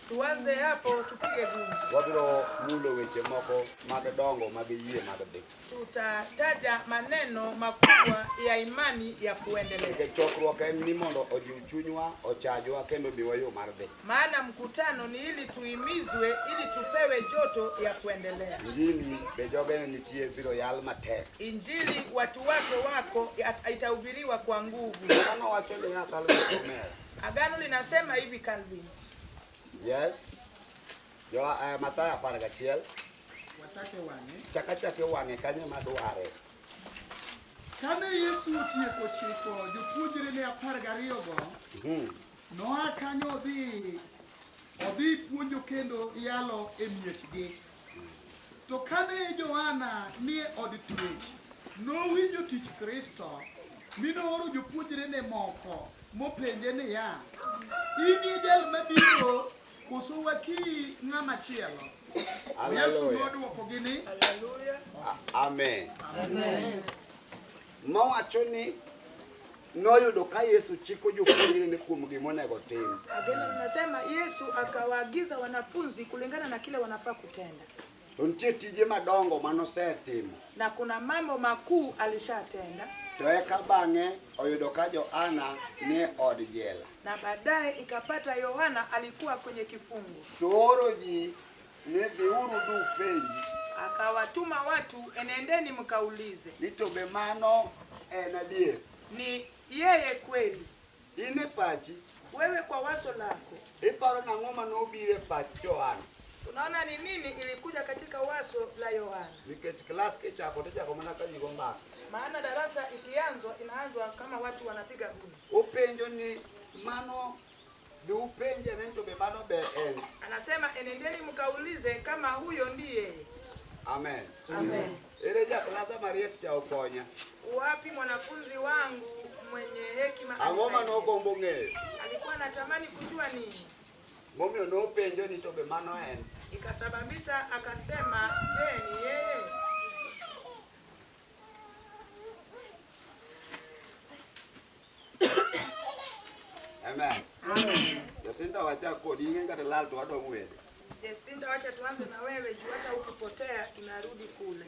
Tuanze hapo tupige gumzo. Wabiro mulo weche moko mag dongo mag yie mag dhi. Tutataja maneno makubwa ya imani ya kuendelea. Nikech chokruok en ni mondo ojiw chunywa, ochajwa kendo omiwa yo mar dhi. Maana mkutano ni ili tuimizwe, ili tupewe joto ya kuendelea. Injili be jogene nitie biro yal matek. Injili watu wake wako itahubiriwa kwa nguvu. Mano wacho niya Calvin Omera. Agano linasema hivi Calvin. Yes. Jo Mathayo 11. Wachake wang'e. Chaka chake wang'e kanyo madware. Kane Yesu otieko chiko jopuonjrene 12-go, noa kanyo odhi puonjo kendo yalo e miechgi. To kane Johana nie od twech, nowinjo tich Kristo, mi nooro jopuonjrene moko mopenje niya, "In e jal mabiro, koso wakiyi ng'ama chielo?" Yesu Hallelujah. nodwokogi ni, Hallelujah. Amen. Mawacho ni noyudo ka Yesu chiko jopuonjrene kuom gima onego tim. Agano linasema Yesu akawaagiza wanafunzi kulingana na kile wanafaa kutenda. To nitie tije madongo manosetimo. Na kuna mambo makuu alishatenda. To eka bang'e oyudo ka Johana nie od jela. Na baadaye ikapata Yohana alikuwa kwenye kifungo. To oro ji ni dhiuru dupenji. Akawatuma watu, enendeni mkaulize. Ni to be mano en adier? Ni yeye kweli? In e pachi. Wewe kwa wazo lako. Iparo nang'o manobiro e pach Johana? Tunaona ni nini ilikuja katika wazo la Yohana? Nikech klas kichako tichako mana ka ji go mbaka. Maana darasa ikianzwa inaanzwa kama watu wanapiga gumzo. Openjo ni mano dhi upenje ni to be mano be en. Anasema enendeni mkaulize kama huyo ndiye. Amen. Amen. Ere ja klasa mariek cha okonya. Wapi mwanafunzi wangu mwenye hekima Ang'o anisaidie? manogombo ng'eyo? Alikuwa anatamani kujua nini? Momiyo nopenjo ni to be mano en. Ikasababisha akasema, je, ni yeye? Amen. Jacinta wachak kodi ing'e kata lal to wadong' wende. Jacinta, wacha tuanze na wewe juu hata ukipotea tunarudi kule.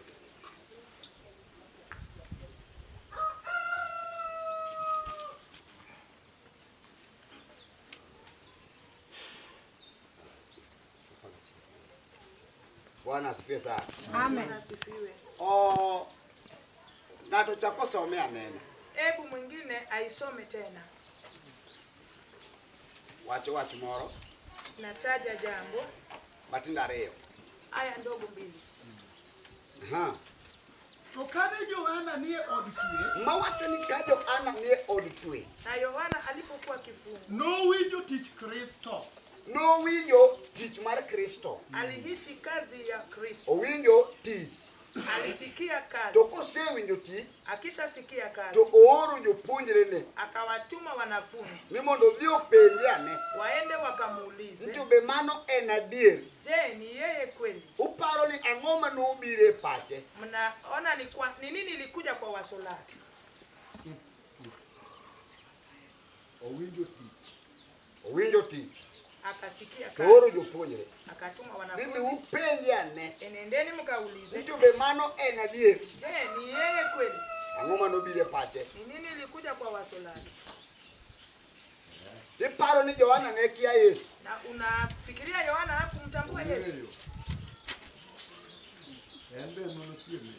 Bwana asifiwe sana. Amen. Bwana asifiwe. Oh, ng'ato chako some anena. Hebu mwingine aisome tena. Wacho wach moro. Nataja jambo. Matindo ariyo. Aya ndogo mbili. Aha. To kane Johana nie od twech, Mawacho ni ka Johana nie od twech. Na Yohana alipokuwa kifungo. Nowinjo tich Kristo. Nowinjo tich mar Kristo. Alihisi kazi ya Kristo. Owinjo tich. Alisikia kazi. To kosewinjo tich, Akishasikia kazi. To ooro jopuonjrene. Akawatuma wanafunzi. Ni mondo odhi openje ane. Waende wakamuulize. Ni to be mano en adier? Je, ni yeye kweli? Uparo ni ang'o manobiro e pache? Mnaona ni kwa ni nini ilikuja kwa wazo lake? Owinjo tich. Owinjo tich. Akasikia To ooro kazi. jopuonjre. Akatuma Ni dhi wanafunzi. upenje ane. Enendeni mkaulize. Ni to be mano en adier? Je, ni yeye kweli? Ang'o manobiro e pache? Ni nini ilikuja kwa wazo lake? Iparo ni Johana ne kia Yesu? Na unafikiria Yohana hakumtambua Yesu? En be monosieme.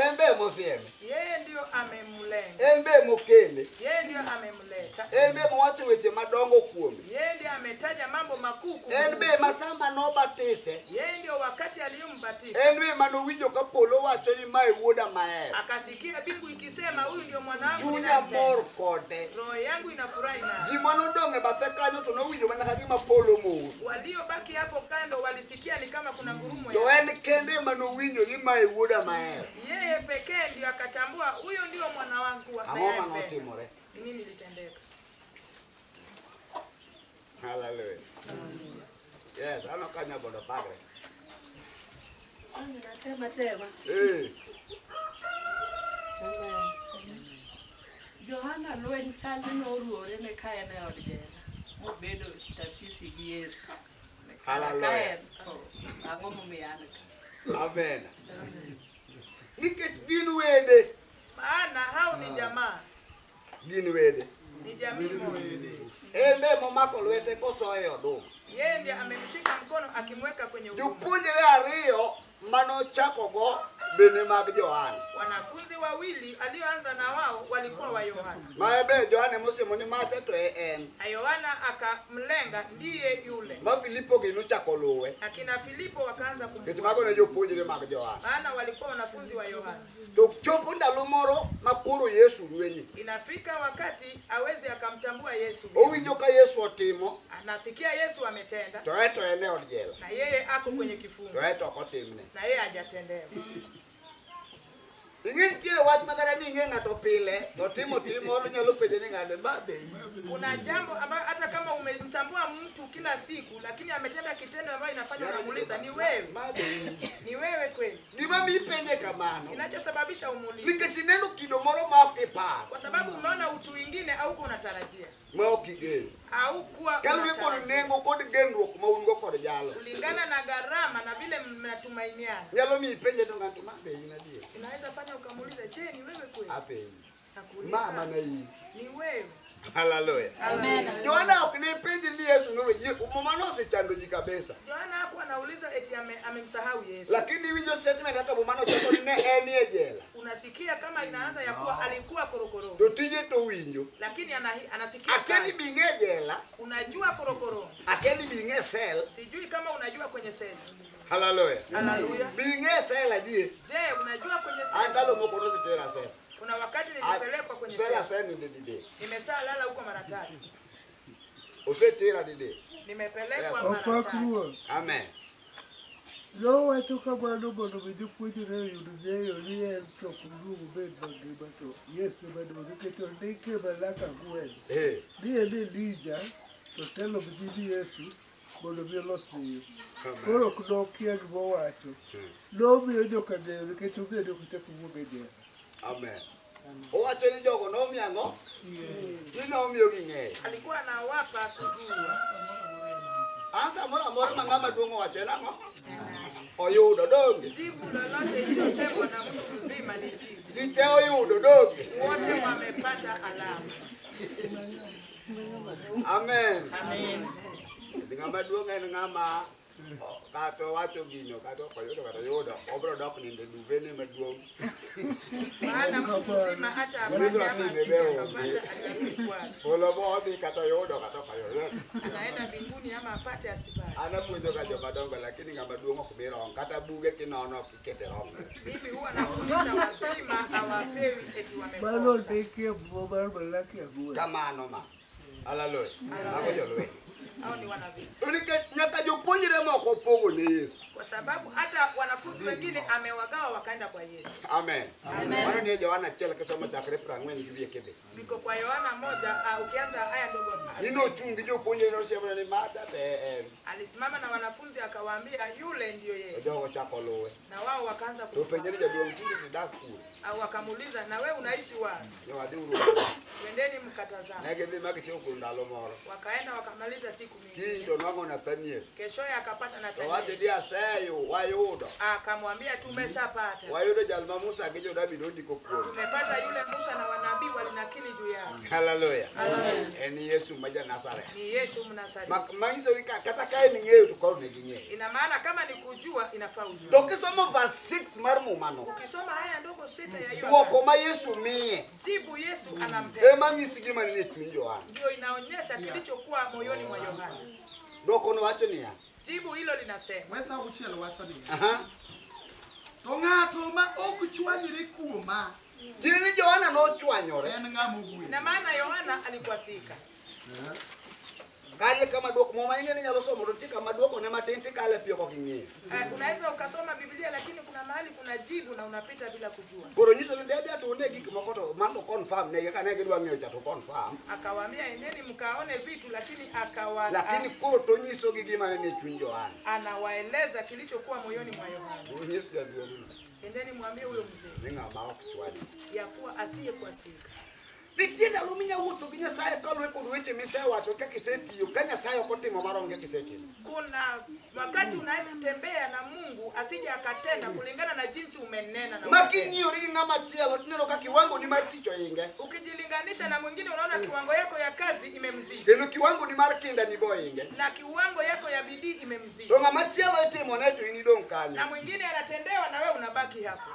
En be mosieme. Yeye ndio amemlenga. En be mokele. Yeye ndio amemleta. En be mowacho weche madongo kuome. Yeye ndiye ametaja mambo makuu En be kumhusu. ma sama nobatise. Yeye ndio wakati aliyombatiza. En be manowinjo ka polo wacho ni mae wuoda mahero. Akasikia mbingu ikisema huyu ndio mwanangu Chunya ninayempenda. mor kode. Roho yangu inafurahi naye. Ji manodong' e bathe kanyo to nowinjo mana ka gima polo mor. Waliobaki hapo kando walisikia ni kama kuna ngurumo To ya. en kende manowinjo ni mae wuoda mahero. Yeye pekee ndio akatambua huyu ndio mwana wangu wa Ang'o ninayempenda. manotimore? Ni nini litendeka? Hallelujah. Yes, ano ka nyabondo pagre. Tema tema. Eh. Johana lweny chal ni noruore ne ka en e od jela mobedo taswisi gi Yesu. Ka Hallelujah. en to ang'o momiyo an ka? Amen. Nikech gin wede, Maana hao ni jamaa, gin wede. ni jamii moja. En be momako lwete kosoye e oduma. Yeye ndiye amemshika mkono akimweka kwenye huduma. Jopuonjre ariyo manochakogo bende mag Johana. Wanafunzi wawili alioanza na wao walikuwa wa Yohana, Ma be Johana mosiemo ni macha to e en. na Yohana akamlenga ndiye yule. Ma Filipo gi nochako luwe. Akina Filipo wakaanza Nikech kumfuata, mago ne jopuonjre mag Johana. maana walikuwa wanafunzi wa Yohana. To chopo ndalo moro ma koro Yesu rwenyo. Inafika wakati awezi akamtambua Yesu, Owinjo ka Yesu otimo anasikia Yesu ametenda to en to en e od jela. na yeye ako kwenye kifungo To en to ok otimne. na yeye hajatendewa. Ing'e nitiere wach ma kata ni ing'e ng'ato pile to timo tim moro nyalo penje ni ng'ane ma be in. Kuna jambo ambayo hata kama umemtambua mtu kila siku, lakini ametenda kitendo ambayo inafanya unamuuliza ni wewe, Ma be in. ni wewe kweli? Gima miyi penje kamano Kinachosababisha umuulize nikech ineno kido moro ma ok ipar kwa sababu umeona utu wingine au unatarajia ma ok igeno. au kuwa Kaluwore kod unatarajia. nengo kod genruok ma un go kod jalo. Kulingana na gharama na vile mnatumainiana, Nyalo miyi ipenje to ng'ato ma be in adier. inaweza fanya ukamuuliza, je, ni wewe kweli? Apenji. Ma Nakuuliza, mana in. ni wewe? Haleluya. Amen. Johana ok ne penji ni Yesu nowe ji muma nosechando ji kabisa. Yohana hakuwa anauliza eti amemsahau Yesu. Lakini iwinjo statement kaka muma nochako ni ne en e jela. Unasikia kama inaanza ya kuwa alikuwa korokoro, To tije to winjo. lakini anasikia Akia ni kazi. bi ing'e jela, Unajua korokoro, akia ni bi ing'e sel. sijui kama unajua kwenye seli. Haleluya. Haleluya. Bi ing'e sel adier. Je, unajua kwenye An seli? ndalo moko nosetera sel. Kuna wakati nilipelekwa kwenye Sel seli, aseninde didek. nimeshalala huko mara tatu, Osetera didek. nimepelekwa mara Opak tatu. ruoth. Amen. Nowacho kamano mondo mi jopuonjre oyud ng'eyo ni en to ok oduog obed mangima to Yesu ema duong' nikech ondike Malaka 4 Eh. ni en Elija to telo ji ni Yesu mondo mi olos yo. Koro ok nokia gima owacho. Nomiyo joka ng'eyo nikech ong'eyo ni ok ochak owuog e jela. Amen. Owacho ni jogo nomiyo ang'o? Ni nomiyo ging'eyo. Alikuwa anawapa kujua. Ansa moro amora ma ng'ama duong' owacho en ang'o? Oyudo donge. Jibu lolote iliyosemwa na mtu mzima ni jibu. Ji te oyudo donge. Wote wamepata alama. Amen. Amen. Ng'ama duong' en ng'ama kata owacho gino kata ok oyudo kata oyudo obiro dok nindo e duvene maduong'. Maana mtu mzima hata apate ama asipate atarudi kwake. Polo bo odhi kata oyudo kata ok oyudo. Anaenda mbinguni ama apate asipate. An apuonjo ga joma dongo lakini ng'ama duong' ok mi wrong kata buge kinono ok ikete wrong. Mimi huwa nafundisha wazima hawapewi eti Mano wamekosa. ondiki e muma mar Malaki 4. Kamano ma. Haleluya. Mago jolweny. Hao ni wanavita. To nikech nyaka jopuonjre moko opogo ne Yesu. Kwa sababu hata wanafunzi wengine amewagawa wakaenda kwa Yesu. Amen. Mano ni Johana achiel kisomo chakre 40 gi wiye kidhi. Niko kwa Yohana 1, ukianza aya ndogo. Ni nochung' gi jopuonjre nosiemone ni macha to e en. Alisimama na wanafunzi akawaambia yule ndiyo To yeye. jogo ochako luwe. Na wao wakaanza To penje ni kumfuata. jaduong' tinde tidak kure. Au wakamuuliza na we unaishi wapi? Ne wadhi uru. Twendeni mkatazame. Ne gidhi ma gitieko kuom ndalo moro. Wakaenda wakamaliza siku Kiny mingi. to nwang'o Nathaniel. Keshoye akapata To wacho Nathanieli. ni aseyo wayudo. Akamwambia tumeshapata. Wayudo jal ma Musa gi jonabi nondiko kuome. Tumepata yule Musa na wanabii walinakili juu yake. Haleluya. En Yesu ma ja Nazareth. Ni Yesu Mnazareti. Manyiso ni kata ka en ng'eyo to koro ne ging'eyo. Ina maana kama ni kujua inafaa ujue. To kisomo verse 6 mar Muma no, Ukisoma haya ndogo 6 ya hiyo dwoko ma Yesu miye jibu Yesu anampea ema nyisi gima nie chuny Johana. ndio inaonyesha kilichokuwa moyoni mwa Yohana. Dwoko no wacho niya. Jibu hilo linasema Wesa auchiel wacho niya. Aha. To ng'ato ma ok chwanyre kuoma Tiende ni Johana nochwanyore. en ng'ama ogwedhi. ina maana Yohana alikwasika. Kanye kama dwoko Muma ing'e ni nyalo somo to nitie kama dwoko ne matin tikale piyo kok ing'eyo. Unaweza ukasoma Biblia lakini kuna mahali kuna jibu na unapita bila kujua. Koro nyiso ni dede to une gik moko to mano confirm ne kaka ne gidwa ng'eyo cha to confirm. Akawaambia endeni mkaone vitu, lakini Lakini koro to nyisogi gima ne nie chuny Johana. anawaeleza kilichokuwa moyoni mwa Yohana. Onyis jaduong'no Endeni mwambie huyo mzee ni ng'ama ok chwanyre. ya kuwa asiyekwasika. Nitie ndalo minya wuotho gi Nyasaye kaluwore kod weche misewacho kaka isetiyo ka Nyasaye ok otimo marom kaka isetimo. Kuna wakati unaweza tembea na Mungu asije akatenda kulingana na jinsi umenena na Ma umetenda. king'iyori gi ng'ama chielo tineno ka kiwango ni mar tich ohinge. Ukijilinganisha na mwingine unaona kiwango yako ya kazi imemzidi Kendo kiwango ni mar kinda ni bohinge. na kiwango yako ya bidii imemzidi, To ng'ama chielo itimone to in idong' na kanyo. mwingine anatendewa na wewe unabaki hapo.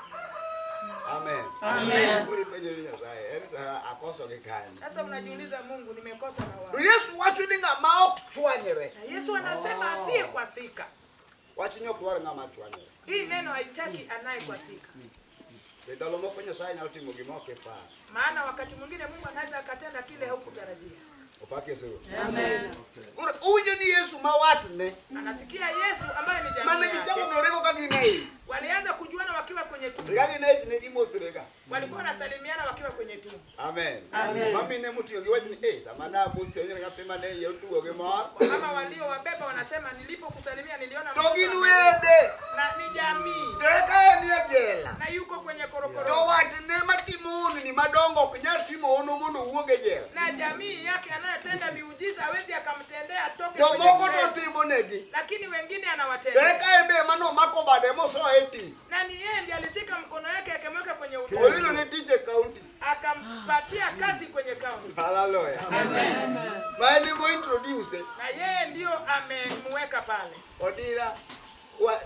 Amen. Amen. Koro ipenjori Nyasaye, en to akoso gi kanye. Sasa unajiuliza, Mungu, nimekosa na To wapi? Yesu wacho ni ng'ama ok chwanyre. Na Yesu anasema asiyekwasika. Wach ni ok dwar ng'ama chwanyre. Hii neno haitaki anayekwasika, Be ndalo moko Nyasaye nyalo timo gima ok ipar. maana wakati mwingine Mungu anaweza akatenda kile haukutarajia. Opak Yesu. Amen. Koro uwinjo ni Yesu ma watne Anasikia Yesu ambaye ni jamii mane gichako yake. ng'erego ka gin e ich. Walianza kujuana wakiwa kwenye tumbo, To ka gin e ich ne gimosrega. walikuwa wanasalimiana wakiwa kwenye tumbo. Amen. Amen. Mamine moting'o giwach ni eh sama namosi awinjo nyathi mane iye otugo gi mor. Wamama waliowabeba wanasema nilipokusalimia niliona To mtoto gin ame- wede. na ni jamii To eka en e jela. na yuko kwenye To korokoro watne matimo honni madongo ok nyal timo hono mondo owuog e jela. na jamii yake anayotenda miujiza hawezi akamtendea atoke kwenye Jomoko to jela, timo negi. lakini wengine To anawatendea. eka en be ema nomako bade mosoye e tich. Na ni yeye ndiye alishika mkono yake akamweka kwenye utumbo, Oyudo ne tich e kaunti. akampatia kazi kwenye kaunti, Hallelujah. Ma en ema introduce. na yeye ndiyo amemweka pale. Odira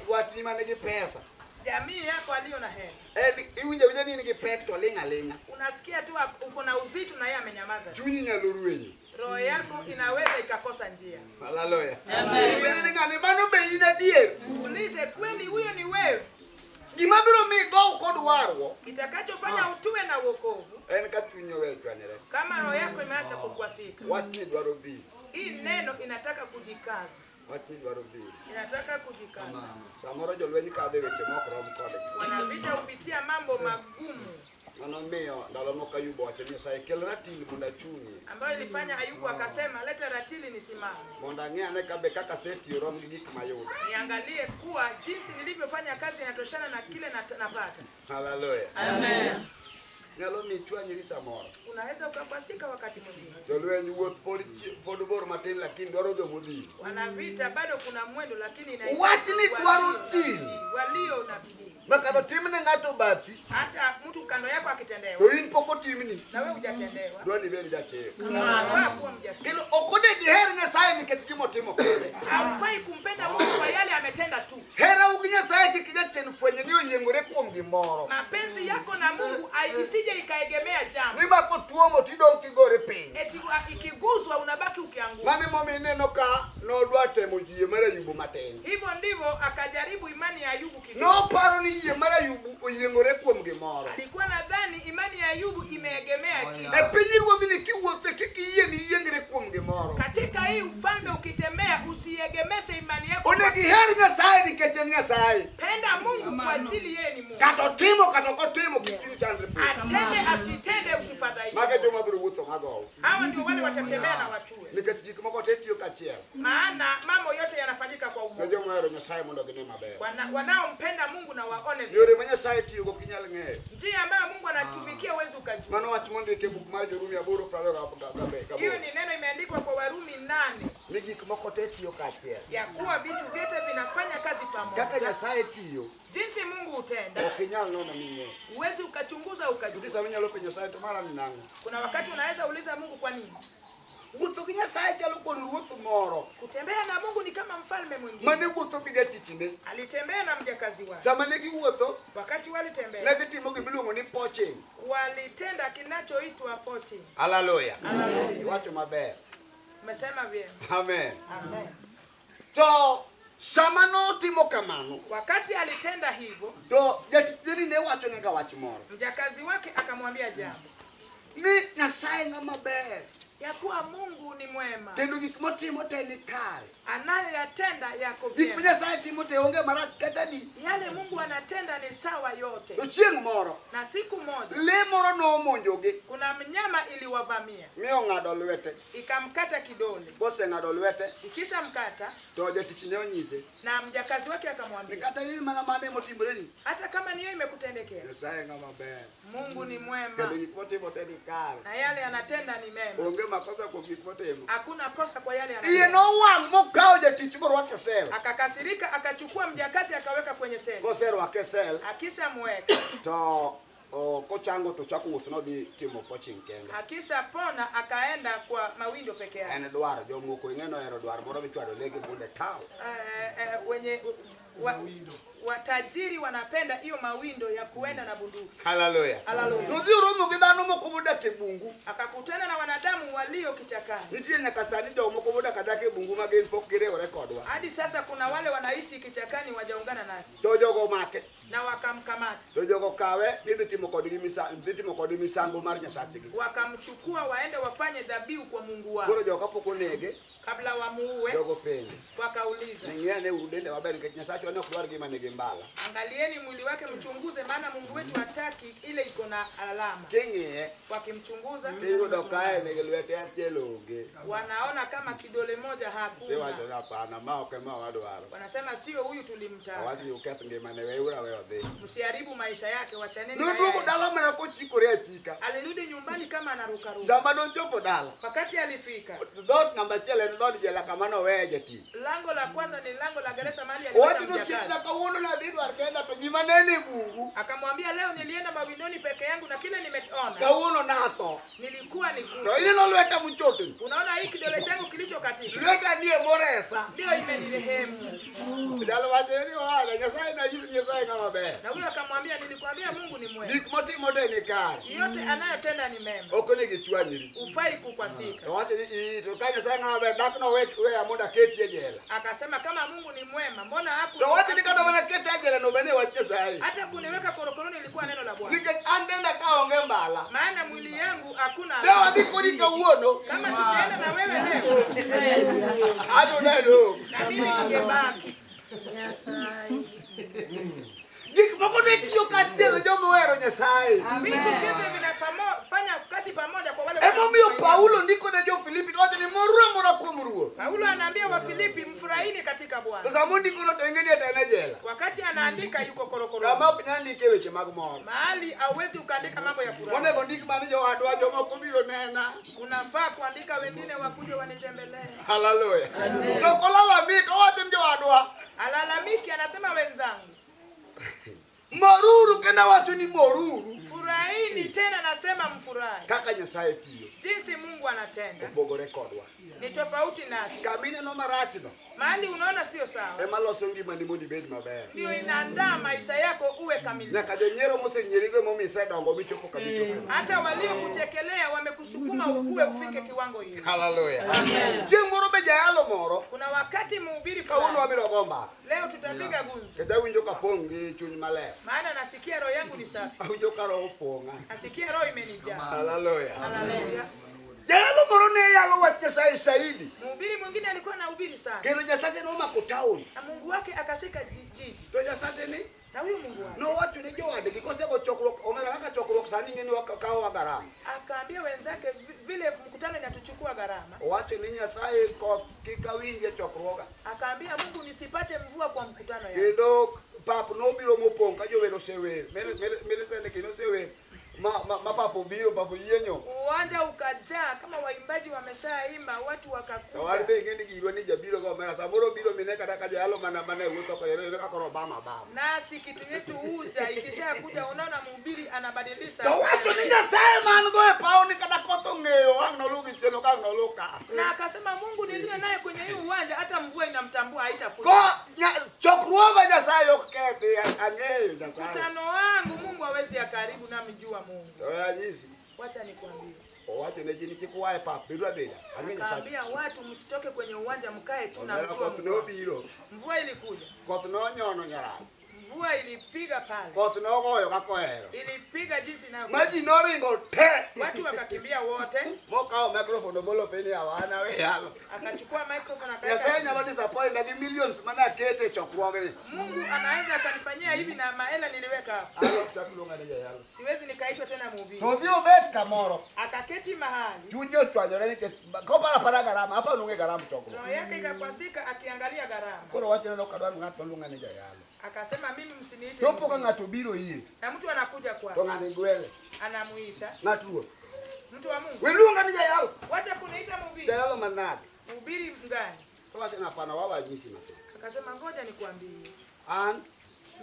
watni mane gi pesa. Jamii yako aliyo na hela, En iwinjo awinja ni in gi pek to ling' aling'a. unasikia tu uko na uzito na yeye amenyamaza, Chunyi nyalo rwenyo. roho yako inaweza ikakosa njia. Hallelujah. Amen. Ni ng'ani mano be in adier. Uulize, kweli huyo ni wewe? Gima biro miyi gow kod warruok Kitakachofanya utue na wokovu en ka chunyi owe chwanyre. kama roho yako imeacha kukwasika. Wachni dwaro biro. Hii neno inataka kujikaza, Wachni dwaro biro. inataka kujikaza. Samoro jolweny kadho e weche mok rom kodgi. Wanavita hupitia mambo magumu Mano miyo ndalo moko Ayub owacho ni Nyasaye kel ratil mondo achung'ie. ambayo ilifanya Ayubu akasema, leta ratili nisimame, Mondo ang'e ane ka be kaka asetiyo rom gi gik mayudo. niangalie kuwa jinsi nilivyofanya kazi inatoshana na kile napata. Hallelujah. Amen. Nyalo miyi chwanyri samoro. Unaweza ukakwasika wakati mwingine. Jolweny wuoth pod bor matin lakini dwaro dho modhil. Wanavita bado kuna mwendo, lakini inahitaji Wachni dwaro dhil. walio na bidii. Ma kata timne ng'ato bathi Hata mtu kando yako akitendewa to in pok otimni. na wewe hujatendewa, Dwa ni ibed jachir. unafaa kuwa mjasiri. Kendo ok onego iher Nyasaye nikech gima otimo kende. Haufai kumpenda Mungu kwa yale ametenda tu. Herau gi Nyasaye kik jachien fwenyo ni oyiengore kuom gimoro. Mapenzi yako na Mungu isije ikaegemea jambo Ni ma kotuomo tidong' kigore piny. eti ikiguswa unabaki ukianguka. Mano emomiyo ineno ka nodwa temo yie mar Ayubu matin. Hivyo ndivyo akajaribu imani ya Ayubu kidogo. Noparo ni yie mar Ayubu oyiengore kuom gimoro. Alikuwa nadhani imani ya Ayubu imeegemea kitu. E piny ruodhni kiwuothe kik iyie ni iyiengre kuom gimoro. Katika hii ufalme ukitembea, usiegemeshe imani yako. Onego iher Nyasaye nikech en Nyasaye. Penda Mungu kwa ajili yeye ni Mungu. Kata otimo kata ok otimo kik chunyi chandre piny. Atende asitende, usifadhaike. Mago e joma biro wuotho magow. Hawa ndio wale watatembea na watue, Nikech gik moko te tiyo kachiel. maana mambo yote yanafanyika kwa Ne umoja. joma ohero Nyasaye mondo gine maber. Wanaompenda Mungu na waone vyema. Yore ma Nyasaye tiyogo ok inyal ng'eyo. Njia ambayo Mungu anatumikia huwezi ukajua. Mano wach mondiki e buk mar Jorumi aboro prariyo Hiyo gaboro. ni neno imeandikwa kwa Warumi 8 Ni gik moko te tiyo kaachiel. ya kuwa vitu vyote vinafanya kazi Kaka pamoja. Nyasaye tiyo, Jinsi Mungu hutenda ok inyal nono ming'e. huwezi ukachunguza Nitie ukajua. sama inyalo penjo Nyasaye to mara ni nang'o? Kuna wakati unaweza uliza Mungu kwa nini. Wuotho gi Nyasaye chalo kod ruoth moro Kutembea na Mungu ni kama mfalme mwingine mane wuotho gi jatichne. alitembea na mjakazi wake. Sama ne giwuotho, Wakati walitembea ne gitimo gimiluongo ni poaching. walitenda kinachoitwa poaching. Hallelujah. Iwacho maber. Umesema vyema. Amen. Amen. To sama notimo kamano, Wakati alitenda hivyo, to jatichne ne wachonega wach moro. mjakazi wake akamwambia jambo Ni Nyasaye ng'ama ber. Ya kuwa Mungu ni mwema. Kendo gik motimo te ni kare. Anayoyatenda yako Gik ma vyema. Nyasaye timo te onge marach kata di. Yale Mungu anatenda ni sawa yote. To chieng' moro, Na siku moja le moro nomonjogi kuna mnyama iliwavamia mi ong'ado lwete. ikamkata kidole. Koseng'ado lwete, Ikishamkata to jatich ne onyise na mjakazi wake ni akamwambia, kata in mana mane motimoreni. hata kama niyo imekutendekea, Nyasaye ng'ama ber. Mungu ni Kendo mwema gik motimo te ni kare. na yale anatenda ni mema. Onge makosa kuom gik motimo. Hakuna kosa kwa yale Iye anatenda. nowang' mokawo jatich morwake e sel. Akakasirika, akachukua mjakazi akaweka kwenye seli. Koserwake e sel, Akishamweka, to kochango to chako wuoth nodhi timo coaching kende. akishapona akaenda kwa mawindo peke yake. En dwaro jomoko ing'e nohero dwaro moro michwado le gi bunde taw. Wenye watajiri wanapenda hiyo mawindo ya kuenda na bunduki. Haleluya. Haleluya. Nodhi oromo gi dhano moko modak e bungu. Akakutana na wanadamu walio kichakani. Nitie nyaka sani jomoko modak adaka e bungu ma gin pok giriwore kodwa. Hadi sasa kuna wale wanaishi kichakani wajaungana nasi To jogo omake. na wakamkamata, To jogo kawe ni dhi timo kodgi dhi timo kodgi misango mar Nyasachgi. wakamchukua waende wafanye dhabihu kwa Mungu wao. Koro jogo kapok onege, Kabla wamuue, jogo penje. wakauliza, Ni ng'i ane uru dende maber nikech Nyasachwa ne ok dwar gima nigi mbala. angalieni mwili wake mchunguze, maana Mungu wetu hataki ile iko na alama. King'iye, Wakimchunguza tiyudo ka en gi lwete achiel onge. wanaona kama kidole moja Tiwacho hakuna, ni hapana, ma ok ema wadwaro. wanasema sio huyu tulimtaka, Owacho ni uketh ngimane, weuru awe odhi. msiharibu maisha yake, wachaneni na Noduogo yeye. dala mana kochikore achika. Alirudi nyumbani kama anarukaruka. Sama nochopo dala, Wakati alifika dhoot namba achiel en dhood jela kama noweye jatich. lango la kwanza ni lango la gereza mahali aliweka Owacho ni osiepna mjakazi. kawuono nadhi dwar kenda to gima neno e bungu, Akamwambia, leo nilienda mawindoni peke yangu na kile nimeona kawuono natho. nilikuwa ni To kufa. ineno lweta mochotni, Unaona hii kidole changu kilichokatika lweta nie moresa. ndio imenirehemu. Dala wacho ni ohala, Nyasaye nanyisi Nyasaye ng'ama ber. Na huyo akamwambia, nilikwambia Mungu ni mwema, Gik motimo te ni kare. yote anayotenda ni mema, Ok onego ichwanyri. ufai kukwasika. To wacho ni ii, to ka Nyasaye ng'ama ber, dak nowe weya mondo aketi e jela. Akasema, kama Mungu ni mwema, mbona haku To wacho ni kata mana keta e jela no bende wach Nyasaye. hata kuniweka korokoroni ilikuwa neno la Bwana, Nikech an denda ka onge mbala. maana mwili yangu hakuna Ne wadhi kodi kawuono, Kama tukienda na wewe leo adhi neno. na mimi ningebaki. Gik moko ne tiyo kaachiel joma ohero Nyasaye. Vitu vyote vinafanya kazi pamoja kwa wale Emomiyo wanaomtumaini. Paulo ndiko ne jo-Filipi to wacho ni moruru amora kuom Ruoth. Paulo anaambia Wafilipi, mfurahini katika To Bwana. sama ondikono to ing'e ni to en e jela. Wakati anaandika yuko korokoroni, Kama ok nyal ndike weche mag mor. mahali hauwezi ukaandika mambo ya furaha. Onego ndik mana jowadwa jomoko biro nena. Unafaa kuandika wengine wakuje wanitembelee. Haleluya. To ok olalamik, owacho ni jowadwa, Alalamiki, anasema wenzangu, moruru kendo awacho ni moruru. furahini tena, nasema mfurahi. Kaka Nyasaye tiyo, Jinsi Mungu anatenda opogore kodwa. ni tofauti nasi. Kama ineno marachno, Mahali unaona sio sawa, ema loso ngimani mondo ibed maber. ndio inaandaa maisha yako uwe kamilifu. Nyaka jonyiero mosenyierigo emomiyo isedongo michopo kama ichopo. Hata waliokuchekelea wamekusukuma ukue ufike kiwango hiyo. Haleluya. Chieng' moro be jayalo moro, Kuna wakati mhubiri kawuono fulani, wabiro go mbaka. leo tutapiga gumzo, Nikech awinjo kapong' gi chuny maler. maana nasikia roho yangu ni safi, Awinjo ka roho opong'a. nasikia roho imenijaa. Haleluya. Haleluya. Jayalo moro ne yalo wach Nyasaye saidi. Mhubiri mwingine alikuwa anahubiri sana Kendo Nyasache nomako taon. na Mungu wake akashika jiji, To Nyasache ni na huyu Mungu wake nowacho ne jowadgi kosego chokruok, omera kaka chokruok sani ing'e ni wakawowa garama. akaambia wenzake, vile mkutano inatuchukua gharama. Owacho ni Nyasaye koth kik awinj e chokruoga. Akaambia Mungu, nisipate mvua kwa mkutano yangu. Kendo pap nobiro mopong' ka jower osewer. Millicent kendo osewer. Ma pap obiro, pap oyienyo. Uwanja ukajaa kama waimbaji wameshaimba, watu To wan wakakuja. be ing'e ni girwa ni jabiro go omera. Samoro obiro mine kata ka jayalo mana mana e wuoth oko iyudo ka koro obam abama. Nasi kitu yetu uja, ikishakuja unaona mhubiri anabadilisha. To wacho ni Nyasaye man go e paw ni kata koth ong'eyo ang' noluw gi chien ok ang' noluw ka. Na akasema Mungu niliyo naye kwenye hii uwanja, hata mvua inamtambua haitakuja. Ko chokruoga Nyasaye ok kethi, ang'eyo Nyasaye. Mkutano wangu Mungu hawezi akaribu, namjua Mungu. To anyisi, Wacha nikwambie, owacho ne ji ni kik ua e pap, bedu abeda. Ang'e Nyasaye. akaambia watu msitoke kwenye uwanja, mkae tu na Omera mjua koth Mungu. nobiro, Mvua ilikuja, koth nonyono nyarach. Mvua ilipiga pale. Koth nogoyo kaka ohero. Ilipiga jinsi inayo. Ma ji noringo te. Watu wakakimbia wote. Mokawo microphone obolo piny yawa an awe yalo. Akachukua microphone akaweka. Nyasaye nyalo disappoint gi millions mana akete e chokruogni. Mungu anaweza akanifanyia hivi na mahela niliweka hapa. An ok chak luonga ni jayalo. Siwezi nikaitwa tena mhubiri. To odhi obet kamoro. Akaketi mahali. Chunye ochwanyore nikech koparo apara garama, apa nonge garam chokruok. Roho yake ikakwasika akiangalia gharama. Koro wachne ni ok adwar ng'at maluonga ni jayalo. Akasema mimi msiniite. Chopo ka ng'ato obiro ire. Na mtu anakuja To kwake. ng'ani gwele. Anamuita. Ng'at ruoth. Mtu wa Mungu. We luonga ni jayalo. Wacha kuniita mhubiri. Jayalo manade. Mhubiri mgani? To wacho ni hapana wawanyisi matin. Akasema ngoja nikuambie. An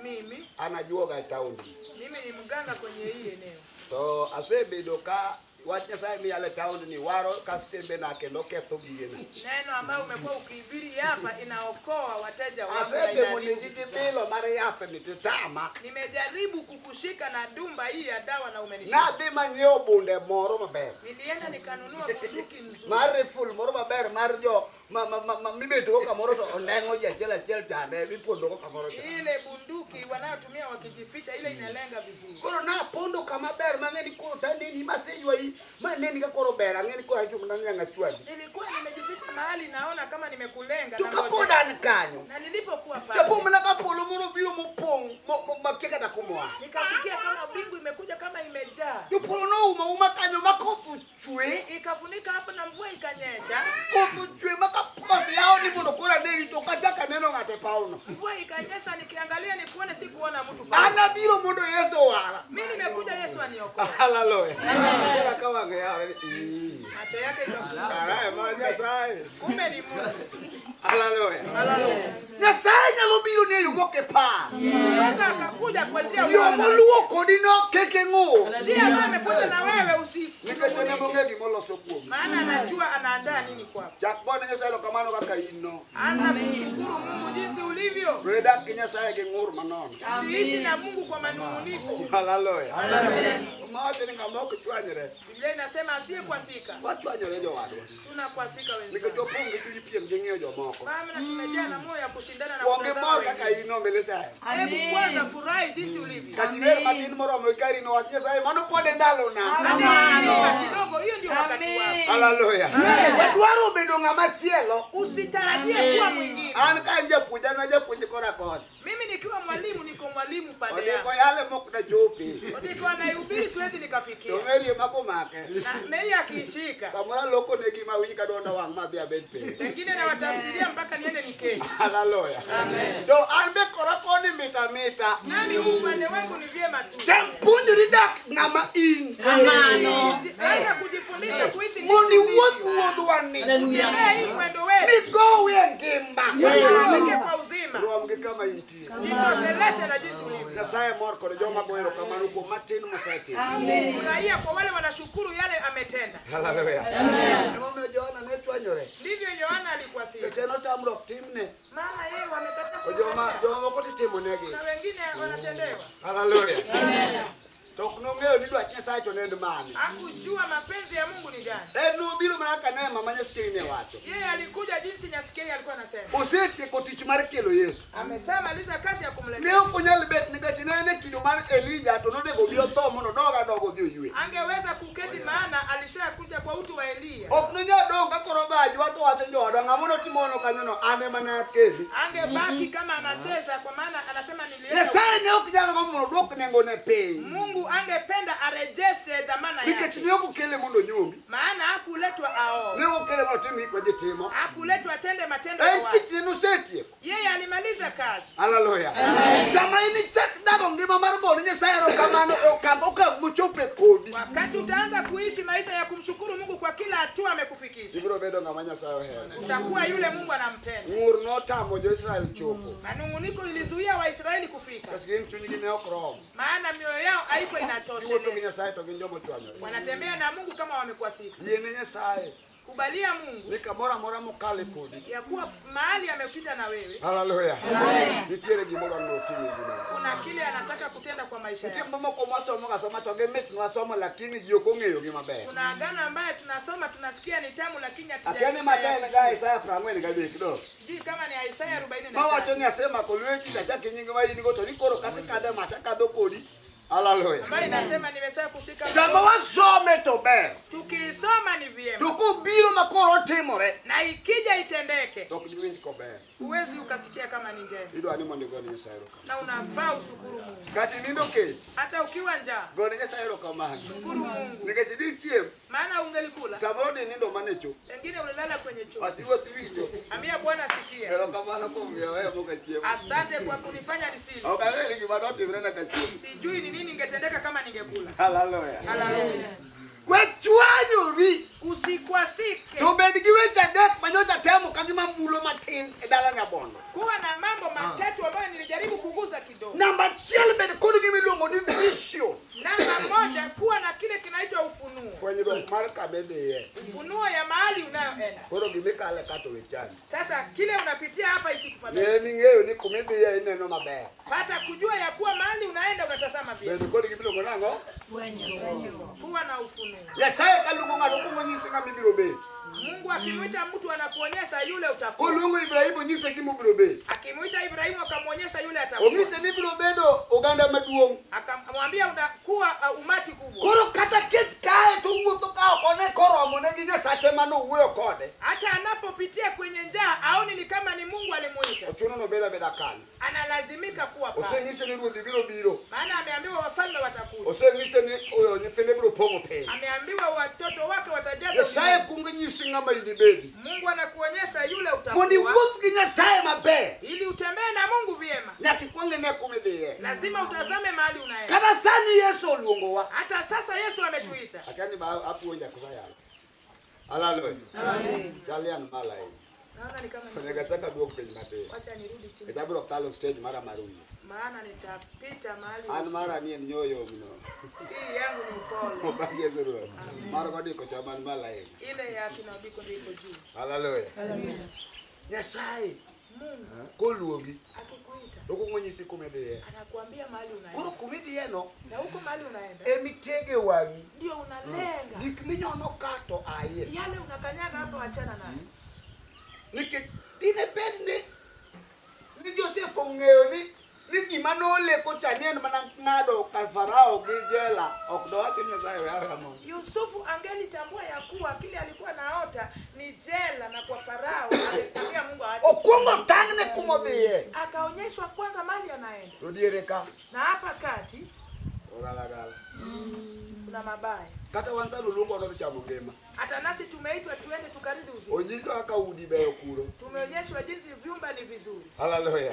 Mimi an ajuoga e taon ni. mimi ni mganga kwenye hii eneo. To asebedo ka wach Nyasaye miyalo e taon ni waro kastembe na kendo ketho gigena. Neno ambayo umekuwa ukihubiri hapa inaokoa wateja wangu. na Asetemo inaharibu negi gi bilo mar yath ni titama. Nimejaribu kukushika na dumba hii ya dawa na umenishika. Nadhi manyiewo bunde moro maber. Nilienda nikanunua bunduki nzuri. Mar rifle moro maber mar jo ma ma ma, ma mibetogo kamoro to oneng'o ji achiel achiel chande mipondogo kamoro cha. Ile bunduki wanayotumia wakijificha ile inalenga vizuri. Koro napondo kama ber mang'e ni koro taneni maseywayi maneni ka koro ber ang'e ni koro acho mana nyanga chwadi. Nilikuwa nimejificha mahali naona kama nimekulenga To na kapod ngoja. an kanyo. Na nilipokuwa Japo pale mana ka polo moro biro mopong' makia kata kumoa. nikasikia kama mbingu imekuja kama imejaa. To polo nouma uma kanyo ma koth ochwe. Ikafunika hapo na mvua ikanyesha. Koth ochwe ma ka koth yawo ni mondo koro aneni to ok achak aneno ng'ato e pawno. Mvua ikanyesha nikiangalia nikuone sikuona mtu pale. An abiro mondo Yesu owara. Mimi nimekuja Yesu aniokoe. Haleluya. Koro ka wang'e yawore ni ii. Macho yake ikafunguka. Kara ema Nyasaye. Kumbe ni Mungu. Haleluya. Nyasaye nyalo biro ni e yo mok ipar. Kwanza akakuja kwa njia Yo unaona. moluwo kodi no kik ing'ur. Njia ambayo amefuata na wewe usi. Nikech en ema ong'e gimoloso kuomi. Maana anajua anaandaa nini kwako. Chak gone Nyasaye erokamano kaka in no. Anza kumshukuru Mungu jinsi ulivyo. We dak gi Nyasaye gi ng'ur manono. Usiishi na Mungu kwa manunguniko. Haleluya. Mawacho ni ng'ama ok chwanyre. Biblia inasema asiyekwasika. Wachwanyore jowadwa. Tunakwasika Nikech wenzangu. opong' gi chuny piem gi ng'iyo jomoko. Maana tumejaa na moyo ya kushindana na Kuong kutazama imor kaka wengine. in no Melissa. Hebu kwanza furahi jinsi ulivyo. Kata iwer matin moromo ikari no wach Nyasaye mano pod e ndalona. Hata ukiimba kidogo, hiyo ndio wakati wako. Haleluya. Wadwaro bedo ng'ama chielo. Usitarajie kuwa mwingine. An ka an japuonj an ajapuonj kora koni. Mimi nikiwa mwalimu niko mwalimu pande Odiko yangu. yale mok dachopi. Odiko anayehubiri siwezi To nikafikia. Mary ema komake. Na Mary akiishika, Samoro aloko negi ma winj ka duonda wang' madhi abed piny. pengine nawatafsiria mpaka niende niketi. Haleluya. To an be kora koni mita mita. Nami huu upande wangu ni vyema tu. Tem puonjri dak ng'ama in. Anza kujifundisha kuishi jinsi Mondo iwuoth ulivyo. wuodhwani. Tembea hii mwendo wetu. Migowe e ngima. Ufike kwa uzima. Rom gi kama intie. Jitosheleshe na jinsi ulivyo. Nyasaye mor kod joma goyo erokamano kuom matin mosetimo. Furahia kwa wale wanashukuru yale ametenda. Haleluya. Emomiyo Johana ne chwanyore. Ndivyo Yohana alikuwa si. To en otamruok timne. Maana yeye wamekataa To joma kumkataa. joma moko titimonegi. Na wengine wanatendewa. Haleluya. To ok nong'eyo ni dwach Nyasaye to ne en mane. Hakujua mapenzi ya Mungu ni gani. En nobiro mana kaka ne mama Nyasaye ne wacho. Yeye alikuja jinsi Nyasikei alikuwa anasema. Osetieko tich mar kelo Yesu. Ameshamaliza kazi ya Ne kumleta. ok onyal bet nikech ne en e kido mar Elija to nonego obi otho mondo odog adoga odhi oywe. Angeweza kuketi maana alishakuja kwa utu wa Eliya. Ok nonyal dong' ka koro gajwa to wacho joodwa ng'ama notimono kanyono an ema ne akeli. Angebaki kama anacheza kwa maana anasema nilienda. Nyasaye ne ok nyal gombo mondo oduok nengone piny. Mungu angependa arejeshe dhamana Nikech yake. ne ok okele mondo onyombi. Maana hakuletwa aoe. Ne ok okele mondo otim gik ma ji timo. Hakuletwa atende matendo ya En watu. tich ne nosetieko. Yeye alimaliza kazi. Haleluya. Sama in ichak dago ngima mar gone Nyasaye erokamano e okang' okang' mochope kodi. Wakati utaanza kuishi maisha ya kumshukuru Mungu kwa kila hatua amekufikisha, Ibiro bedo ng'ama Nyasaye ohero. utakuwa yule Mungu anampenda. Ng'ur notamo jo-Israel chopo. Manung'uniko ilizuia Waisraeli kufika, Nikech gin chunygi ne ok rom. maana mioyo yao haikuwa Giwuotho gi inatosheleza. Nyasaye to gin joma ochwanyore. Wanatembea na Mungu kama wamekwasika. Yie ne Nyasaye. Kubalia Mungu ni kamoro amora mokale kodi. Ya kuwa mahali amepita na wewe. Haleluya. Nitiere gimoro notim e ngimani. Kuna kile anataka kutenda kwa maisha Nitie yako. moko mwasomo ga soma to gi mit nwasomo lakini ji ok ong'eyo gi maber. Kuna agano ambayo tunasoma tunasikia ni tamu lakini Akia ni macha en ga Isaya 43 do. Sijui kama ni Isaya 43. Mawacho ni asemako lweti tachak nying ma in go to ni koro kata kadhe mach akadho kodi. Haleluya. Ambayo inasema nimesha kushika. Sama wasome to ber. Tukisoma ni vyema. To kobiro ma koro otimore Na ikija itendeke. to ok diwinj kober. Huwezi ukasikia kama ni njema. Idwa ni mondo igone Nyasaye erokamano. Na unafaa ushukuru Mungu. Kata inindo kech, Hata ukiwa njaa, gone Nyasaye erokamano. shukuru Mungu. Nikech dichiem, Maana ungelikula. samoro dinindo mana e cho. Pengine ulilala kwenye choo. Wach ruoth iwinjo. Ambia Bwana sikia. Erokamano kuom miyo aweyo mok achiemo. Asante kwa kunifanya nisile. Ok ang'eyo ni gima notimre na kachiemo. Sijui ni nini ingetendeka kama ningekula. Haleluya. Haleluya. We chwanyori Usikwasike. to bed gi weche adek manyocha temo ka gima mulo matin e dala Nyabondo. Kuwa na mambo matatu ambayo nilijaribu kuguza kidogo. Namba achiel bed kod gima iluongo ni vision. Namba moja, kuwa na kile kinaitwa ufunuo. Fwenyruok mar kama idhiye. Ufunuo ya mahali unayoenda. Koro gimikale ka to we chandi. Sasa kile unapitia hapa isikufadhaishe. Ne ming'eyo ni kuma idhiye ineno maber. Pata kujua ya kuwa mahali unaenda unatazama vyema. Bed kod gima iluongo nang'o? Kuwa na ufunuo. Nyasaye ka luongo ng'ato okuongo nyise ng'ama ibiro bet. Mungu akimwita mtu anakuonyesha yule utakuwa. Koluongo Ibrahim onyise gima obiro bet. Akimwita Ibrahimu akamwonyesha yule atakuwa. Onyise ni ibiro bedo oganda maduong'. Akamwambia unakuwa umati kubwa. Koro kata kech kae to owuotho ka ok one koromone gi Nyasache manowuoyo kode. Hata anapopitia kwenye njaa aoni ni kama ni Mungu alimuita. Ochuno nobed abeda kanyo. Analazimika kuwa pale. Osenyise ni ruodhi biro biro. Maana ameambiwa wafalme watakuja. Osenyise ni oyo nyithinde biro pong'o piny. Ameambiwa watoto wake watajaza. Nyasaye ulimwengu. kuongo nyisi ng'ama inibedi. Mungu anakuonyesha yule Mondo utakuwa. iwuoth gi Nyasaye maber. Ili utembee na Mungu vyema. Nyaka ikuong ine kuma idhiye. Lazima utazame mahali unaenda. Kata sani Yesu oluongowa. Hata sasa Yesu ametuita. Akia ni ba apuonja kosa yalo. Haleluya. Chal an malo ahinya. Naona ni kama ni- Onego achak aduok piny matin. wacha nirudi chini. Nikech abiro kalo stage mara mar wiye. Maana nitapita mahali. An mara ni en nyoyomno. Hii yangu ni upole. Opak Yesu Ruoth. Mar kodiko cha man malo ahinya. Ile ya kina Odiko ndio iko juu. Haleluya. Nyasaye Mungu koluongi akikuita okuongo nyisi kuma idhiye. anakuambia mahali Koro unaenda. kuma idhiyeno Na huko mahali unaenda emitege wang'i. ndio unalenga. Gik minyono ka to aye. Yale unakanyaga hapa achana nayo. Nikech dine bed ni Josef ong'eyo ni gima noleko cha ni en mana ng'ado ka Farao gi jela ok dowach ni Nyasaye we aweya mondo. Yusufu angelitambua ya kuwa kile alikuwa naota ni jela na kwa Farao angeambia Mungu aache. Okuongo tang'ne kuma odhiye. Akaonyeshwa kwanza mahali anaenda. To diere ka Na hapa kati ogalagala. kuna mabaya. Kata wan sani oluongwa nodhi chamo ngima. Hata nasi tumeitwa tuende tukarithi uzuri. Onyiswa kaka udi beyo kuro. Tumeonyeshwa jinsi vyumba ni vizuri. Haleluya.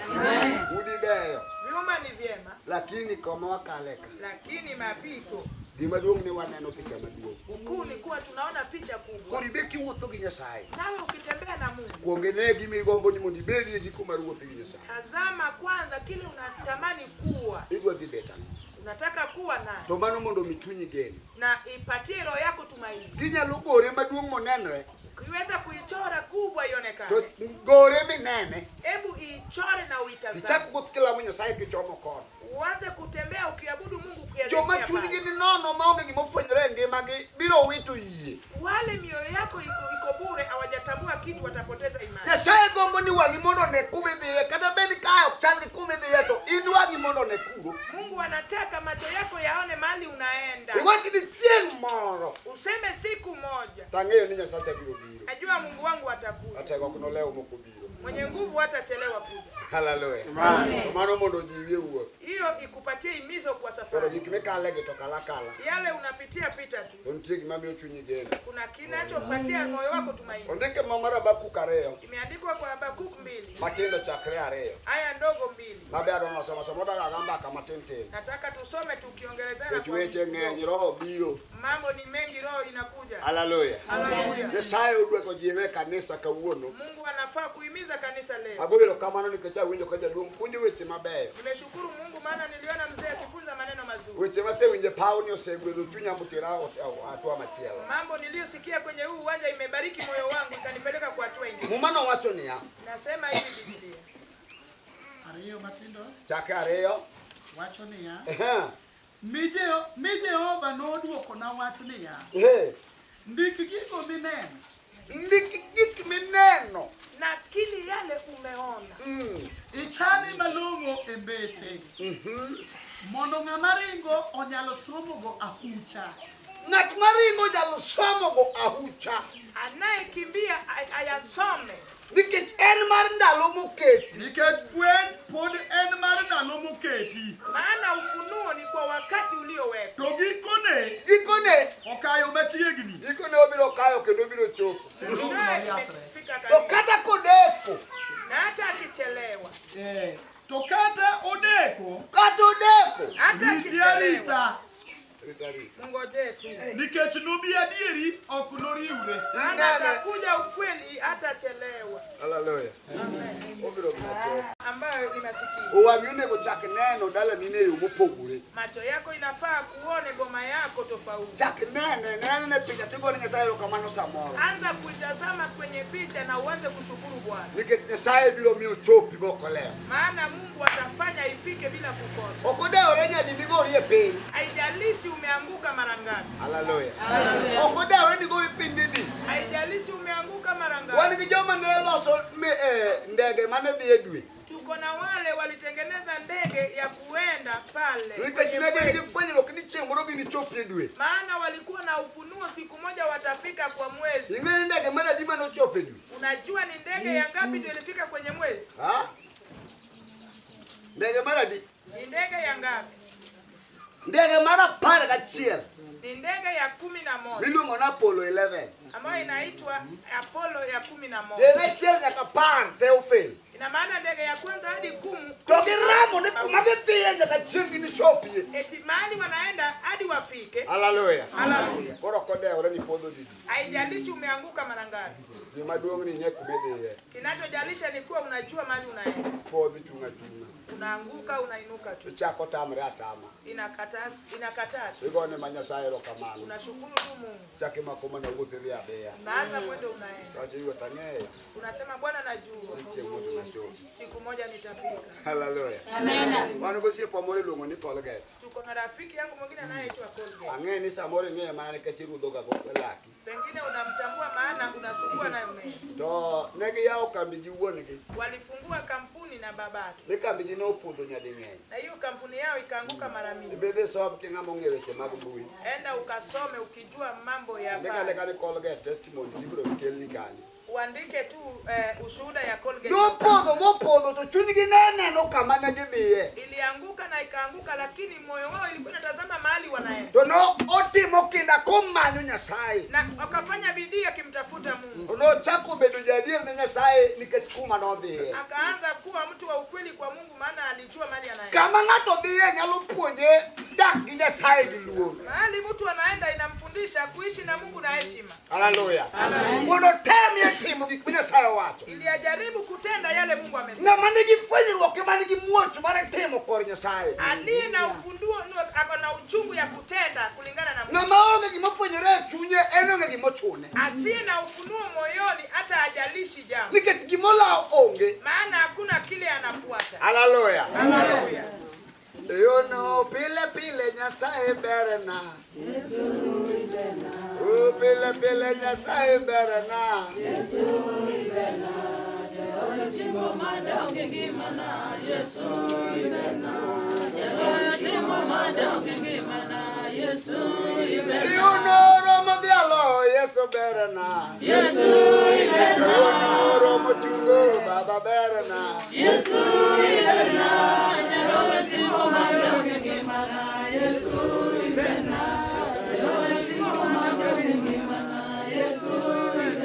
Udi beyo. Vyumba ni vyema, Lakini koma wakale ka. lakini mapito. Gima duong' ni waneno picha maduong'. Ukuu ni kuwa tunaona picha kubwa. Koro ibed kiwuotho gi Nyasaye. Nawe ukitembea na Mungu, Kuong ine gima igombo ni mondo ibedie gi kuma ruoth gi Nyasaye. tazama kwanza kile unatamani kuwa. Idwa dhi bet ang'o? Unataka kuwa naye. To mano mondo mi chunyi geno. Na ipatie roho yako tumaini. Ginyalo gore maduong' monenre. Ukiweza kuichora kubwa ionekane. To gore minene. Hebu ichore na uitazame. Tichak wuoth kilamo Nyasaye kichomo kono. Uanze kutembea ukiabudu Mungu ukielekea Joma pale. chunygi ni nono maonge gima ofwenyore e ngimagi biro wito yie. Wale mioyo yako iko bure hawajatambua kitu watapoteza imani. Nyasaye gombo ni wang'i mondo one kuma idhiye kata bed kae ok chal gi kuma idhiye to in wang'i mondo one kuro. Mungu anataka macho yako yaone mahali unaenda. Iwach ni chieng' moro Useme siku moja. tang'eyo ni Nyasacha biro biro. Najua Mungu wangu atakuja. Atego ok nolew mok obiro. Mwenye nguvu hatachelewa kuja. Haleluya. To mano mondo ojiwi e wuoth. Hiyo ikupatie himizo kwa Koro safari. gik mikale gi to kalakala. Yale unapitia pita tu. To nitie gima miyo chunyi geno. Kuna kinachopatia moyo wako tumaini. Ondike ma mar Habakuk 2. Imeandikwa kwa Habakuk 2. Matindo chakre 2. Aya ndogo 2. Mabe adwa somo somo odaga mbaka matin tin. Nataka tusome tukiongelezana Nikech kwa weche ng'eny roho biro. Mambo ni mengi, roho inakuja. Haleluya. Haleluya. Nyasaye odwoko jiwe kanisa kawuono. Mungu anafaa kuhimiza kanisa leo. Agoyo erokamano nikech nikech awinjo ka jaduong' puonjo weche mabeyo. Nimeshukuru Mungu maana niliona mzee akifunza maneno mazuri. Weche masewinjo e paw ni osegwedho chunya motera hatua machielo. Mambo niliyosikia kwenye huu uwanja imebariki moyo wangu ikanipeleka kwa hatua ingine. Muma nowacho niya, Nasema hivi Biblia. Ariyo matindo chake ariyo. wacho niya, Ehe. mi Jehova nodwokona wach niya, Ehe. ndik gigo mineno Ndik gik mineno. Nakili yale umeona. Ichane malong'o e mbeche mondo ng'ama ringo onyalo somogo ahucha. Ng'at maringo nyalo somogo ahucha. Anayekimbia ayasome. Nikech en mar ndalo moketi. Nikech fweny pod en mar ndalo moketi. Maana ufunuo ni kwa wakati uliowekwa. To gikone Gikone, okayo machiegni. gikone obiro kayo kendo obiro chopo. Mwishowe imefika To karibu. kata kodeko, Na hata akichelewa, To kata odeko, kata odeko. hata rite akichelewa, arita. Rita rita. mngojee tu. Nikech nobi adieri ok noriwre. Maana Nene. atakuja ukweli, hatachelewa. Hallelujah. Obiro gima chopo. Ambayo ni masikini. Owang'i onego chak neno dalani e yo mopogore. Macho yako inafaa kuone boma yako tofauti. Chak nene, nene picha tigone Nyasaye erokamano samoro. Anza kuitazama kwenye picha na uanze kushukuru Bwana, Nikech Nyasaye biro miyo chopi mokolewo. maana Mungu atafanya ifike bila kukosa. Ok odewore nyadi migori e piny. Haijalishi umeanguka mara ngapi, Hallelujah. Ok odewore ni gori piny didi. haijalishi umeanguka mara Wan ngapi. gi joma ne loso ndege mane dhi e dwe. Tuko na wale walitengeneza ndege ya kuenda pale Nikech kwenye ne gin gi mwezi. fwenyruok ni chieng' moro ginichop e dwe. Maana walikuwa na ufunuo, siku moja watafika kwa mwezi. Ing'e ni ndege mar adi manochopo e dwe? Unajua ni ndege ya ngapi ndio ilifika kwenye mwezi? Ha? Ndege mar adi? Ni ndege ya ngapi? Ndege mar 11 Ni ndege ya 11 miluongo ni Apollo 11. ambayo inaitwa Apollo ya 11. Ndege achiel nyaka apar te ofel. Ina maana ndege ya kwanza hadi 10 To giramo ni kuma gidhiye nyaka chieng' ginichopie. eti mahali wanaenda hadi wafike. Hallelujah. Haleluya. Koro ok odewore ni podho didi. Haijalishi umeanguka mara ngapi, Gima duong' ni ing'e kuma idhiye. kinachojalisha ni kuwa unajua mahali unaenda. Podho chung' achung'a. Unaanguka, unainuka tu, Ichako tamre atama. inakataa, inakataa tu. Igone ma Nyasaye erokamano. Unashukuru tu Mungu, Chak imako mana wuoth idhi adhiya. unaanza mwendo, unaenda, Wacho iwuoth ang'eyo. unasema Bwana, najua Ni chieng' moro nachopi. siku moja nitafika. Hallelujah. Wan gosiepa moro iluongo ni Colgate. Tuko na rafiki yangu mwingine anayeitwa Colgate. Ang'e ni samoro ing'eye mana nikech irudho ga go laki. Pengine unamtambua maana unasugua nayo meno. To ne giyawo kambi gi wuon-gi. Walifungua kampuni na babake, Mi kambigi nopodho nyading'eny. na hiyo kampuni yao ikaanguka mara mingi. Ibedhi som ki ng'ama ong'e weche mag mbui. Enda ukasome ukijua mambo ya Ndik pale. andika ni Colgate testimony tibiro kelni kanyo. Uandike tu ushuhuda ya Colgate. Nopodho mopodho to chunygi ne neno kama ne gidhiye. Ilianguka na ikaanguka, lakini moyo wao ilikuwa inatazama mahali wanaenda, To no otimo kinda komanyo Nyasaye. na wakafanya bidii akimtafuta Mungu. To nochako bedo jaadier ne Nyasaye nikech kuma nodhiye. Akaanza kuwa mtu wa ukweli kwa Mungu, maana alijua mahali anaenda. Kama ng'ato dhiye nyalo puonje dak gi Nyasaye gi luor. Mahali mtu anaenda inamfundisha kuishi na Mungu na heshima, Haleluya. Mondo otemie timo gik ma Nyasaye owacho. ili ajaribu kutenda yale Mungu amesema. Ng'ama nigi fwenyruok ema nigi muoch mar timo kor Nyasaye. Aliye na ufunduo ako na uchungu ya kutenda kulingana na Mungu. Ng'ama onge gima ofwenyore e chunye en onge gima ochune. Asiye na ufunuo moyoni hata hajalishi jambo, Nikech gimolawo onge. maana hakuna kile anafuata. Haleluya. Haleluya. Yono pile pile Nyasaye berna. O pile pile Nyasaye berna. Yono romo dhialo Yesu berna. Yono romo chungo Baba berna.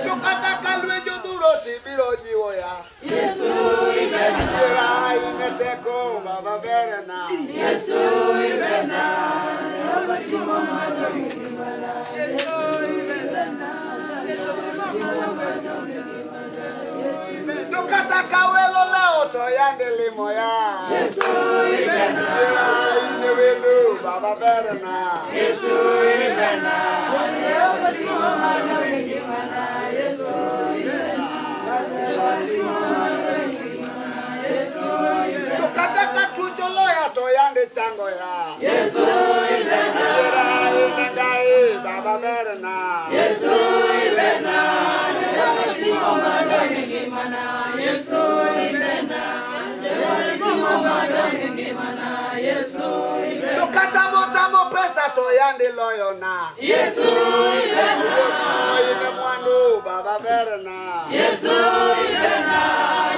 To kata ka lwenj odhuro tibiro jiwo ya. Adiera in e teko Baba berna. Yesu iberna. Yesu To Kata ka welo lewo to yande limo ya. Yesu ibena. Ira ine wendo baba berna. Yesu ibena. Jehova timo madongo e ngimana. Yesu ibena. Jehova timo madongo e ngimana. Yesu ibena. To kata ka tucho loya to yande chango ya. Yesu ibena. Ira ine ngai baba berna. Yesu ibena. Jehova timo madongo e ngimana. Yesu ibena. Jehova timo madongo e ngimana. Yesu ibena. To kata motamo pesa to yande loyo na. Yesu ibena. Ine mwandu baba berna. Yesu ibena.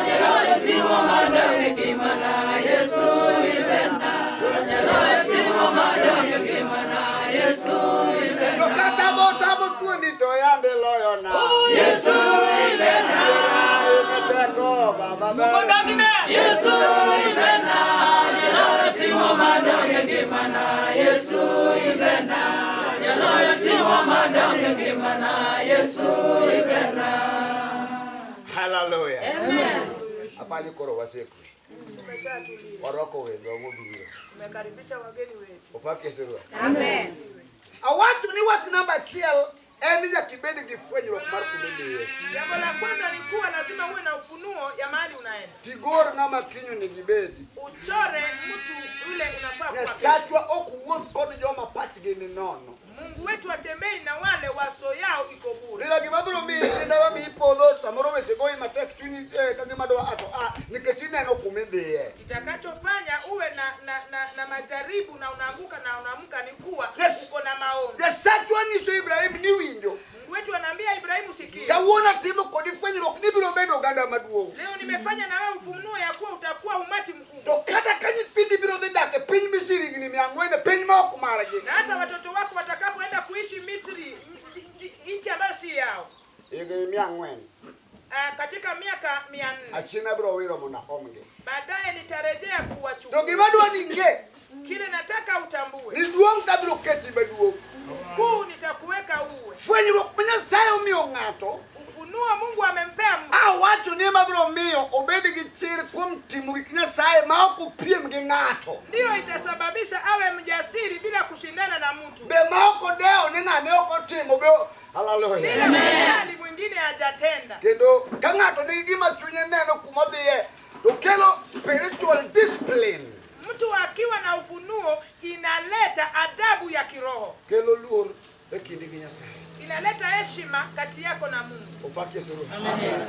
Jehova timo madongo e ngimana. Yesu ibena. Jehova timo madongo e ngimana. Yesu ibena. To kata motamo thuondi to yande loyo na. Yesu ibena. Ira ine teko baba berna. Yesu ibena. Jehova timo madongo e ngimana. Yesu ibena. Jehova timo madongo e ngimana. Yesu ibena. Hallelujah. Amen. Apani koro wasekwe. Tumeshatulia. Warwako wendo mobiro. Tumekaribisha wageni wetu. Opak Yesu Ruoth. Amen. Awacho ni wach namba achiel en ni nyaka ibed gi fwenyruok mar kuma idhiye. Jambo la kwanza ni kuwa lazima uwe na ufunuo ya mahali unaenda. Tigor ng'ama kiny onego ibedi. Uchore mtu yule unafaa kuwa. Nyasachwa ok wuoth kod joma pachgi ni nono. Mungu wetu atembei na wale waso yao iko bure. Lila gima biro miyi kinda mamiyi podho samoro weche goyi matek chunyi ka gima dwa a to a nikech ineno kuma idhiye. Kitakachofanya uwe na majaribu na unaanguka na unaamka ni kuwa Yes. uko na maono. Nyasachwa nyiso Ibrahim ni winjo. Mungu wetu anaambia Ibrahimu, sikia. Kawuono atimo kodi fwenyruok ni biro bedo oganda maduong'. Leo nimefanya na wewe ufunuo ya kuwa utakuwa umati mkubwa. To kata ka nyithindi biro dhi dak e piny Misri higni 400 piny ma ok margi. Na hata watoto wako watakapoenda kuishi Misri, nchi ambayo si yao. Higni 400. Katika miaka 400. Achien abiro wiro mondo aomgi. Baadaye nitarejea kuwachukua. To gima dwa ni ing'e. Kile nataka utambue. Ni duong' tabiro keti maduong'. Kuu nitakuweka uwe. Fwenyruok ma Nyasaye omiyo ng'ato. Ufunuo Mungu amempea mtu. Awacho ni ema biro miyo obed gi chir kuom timo gik Nyasaye ma ok opiem gi ng'ato. Ndiyo itasababisha awe mjasiri bila kushindana na mtu. Be ma ok odewo ni ng'ane ok otimo be Hallelujah. Bila kujali mwingine hajatenda. Kendo ka ng'ato nigi gima chunye neno kuma dhiye to kelo spiritual discipline. Mtu akiwa na ufunuo inaleta adabu ya kiroho. Kelo luor e kindi gi Nyasaye. Inaleta heshima kati yako na Mungu. Opak Yesu Ruoth. Amen.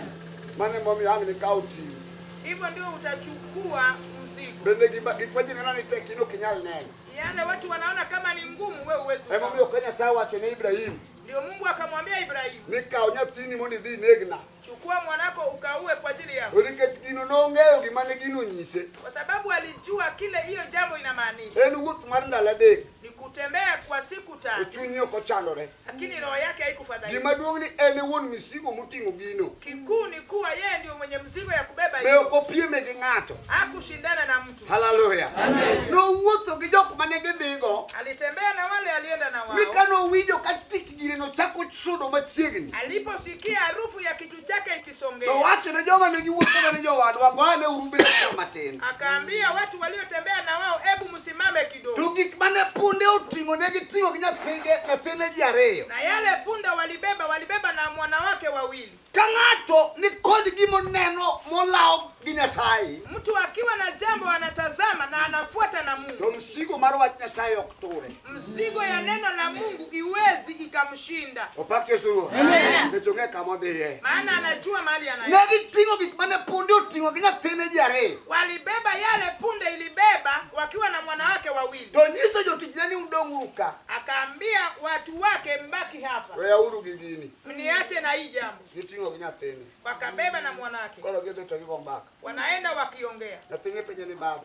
Mano emomiyo ang' nikaw ting'. Hivyo ndio utachukua mzigo. Bende gik ma ji neno ni tek in ok inyal neno. Yale watu wanaona kama ni ngumu, wewe huwezi. Emomiyo ka Nyasaye owacho ne Ibrahim. Ndio Mungu akamwambia Ibrahim, Ni kaw nyathini mondo idhi inegna. Chukua mwanako ukaue kwa ajili yako. Nikech gino nong'eyo gima ne gino nyise. Kwa sababu alijua kile hiyo jambo inamaanisha. En wuoth mar ndalo 3. Ni kutembea kwa siku 3. Chunye ok ochandore. Lakini roho yake haikufadhaika. Gima duong' ni en e wuon misigo moting'o gino. Kikuu ni kuwa yeye ndio mwenye mzigo ya kubeba Be hiyo. ok opieme gi ng'ato. Hakushindana na mtu. Hallelujah. Amen. Nowuotho gi jok mane gidhigo. Alitembea na wale alienda na wao. Mi kanowinjo ka tik gine nochako sudo machiegni. Aliposikia harufu ya kitu chake ikisongea. To wacho ne joma ne giwuotho ne jowadwa, goane uru biro matin. Akaambia watu waliotembea na wao, hebu msimame kidogo. To gik mane punde oting'o ne giting'o gi nyathine ji 2. Na yale punda walibeba na mwanawake wawili. Ka ng'ato ni kod gimoneno molawo gi Nyasaye. Mtu akiwa na jambo anatazama na anafuata na Mungu. To msigo mar wach Nyasaye ok ture. Mzigo ya neno la Mungu iwezi ikamshinda. Opak Yesu Ruoth. Amen. Nikech ong'e kama odhiye. Maana anajua mahali anaenda. Ne giting'o gik mane punde oting'o gi nyathine ji 2. Walibeba yale punde ilibeba wakiwa na mwanawake wawili. To nyiso jotichne ni udong'uru ka. Akaambia watu wake mbaki hapa. Weyauru gi gini. Mniache na hii jambo. Giting'o gi nyathine. Wakabeba na mwanake. Koro gidhi to gigo mbaka. Wanaenda wakiongea. Nyathine penjo ni baba.